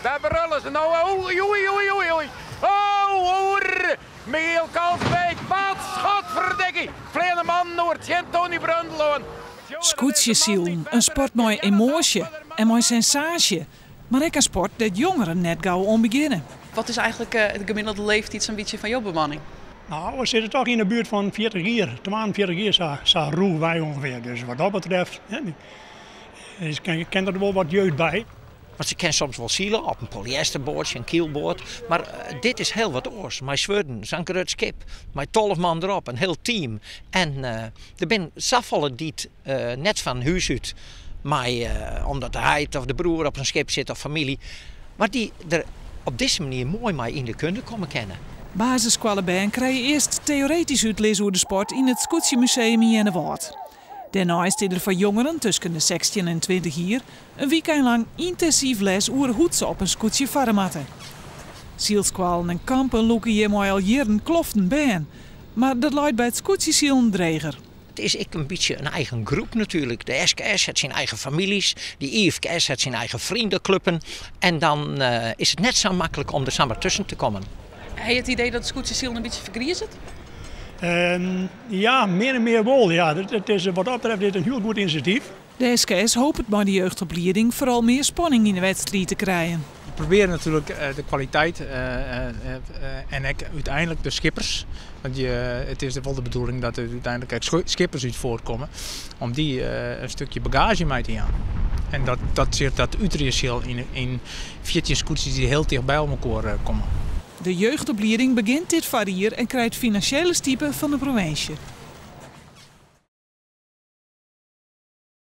Daar brullen ze nou. Oei, oei, oei, oei, oei. Oh, oer. Michiel Kalsbeek, wat schotverdikkie. Fleane mannen oer tsjin Tony Brundel oan. Skûtsjesilen, in sport mei emoasje en mei sensaasje. Mar ek in sport dêr't jongeren net gau oan begjinne. Wat is eigentlik de gemiddelde leeftiid sa'n bytsje fan jo bemanning? Nou, we sitte toch yn de buert fan 40 jier, 42 jier sa rûchwei ûngefear. Dus wat dat betreft, hè, is, kin der wol wat jeugd by. Want se kin soms wol sile op in polyesterboatsje, in kylboat. Mar dit is hiel wat oars. Mei swurden, sa'n grut skip, mei 12 man derop, in hiel team. En der binne safolle dy't net fan hús út mei omdat de heit of de broer op in skip sit of famylje, mar dy't der op dizze manier moai mei yn de kunde komme kinne. Basisskoallebern krije earst teoretysk útlis oer de sport yn it Skûtsjemuseum yn Earnewâld. Dêrneist is der foar jongeren tusken de 16 en 20 jier in wykein lang yntinsyf les oer hoe't se op in skûtsje farre moatte. Sylskoallen en kampen lûke hjirmei al jierren kloften bern, mar dat leit by it skûtsjesilen dreger. It is ek in bytsje in eigen groep natuerlik. De SKS hat syn eigen famyljes, de IFKS hat syn eigen freonekluppen. En dan is it net sa maklik om der samar tusken te kommen. Ha je it idee dat it skûtsjesilen in bytsje fergrizet? Ja, mear en mear wol. Ja. It is wat dat betreft dit in hiel goed inisjatyf. De SKS hopet mei de jeugdoplieding foaral mear spanning yn de wedstriid te krijen. We probearje natuerlik de kwaliteit en ek úteinlik de skippers. Want it is wol de bedoeling dat der úteinlik ek skippers út fuortkomme om dy in stikje bagaazje mei te jaan. En dat sich dat uterje sil yn 14 skûtsjes dy't hiel ticht by elkoar komme. De jeugdoplieding begjint dit foarjier en krijt finansjele stipe fan de provinsje.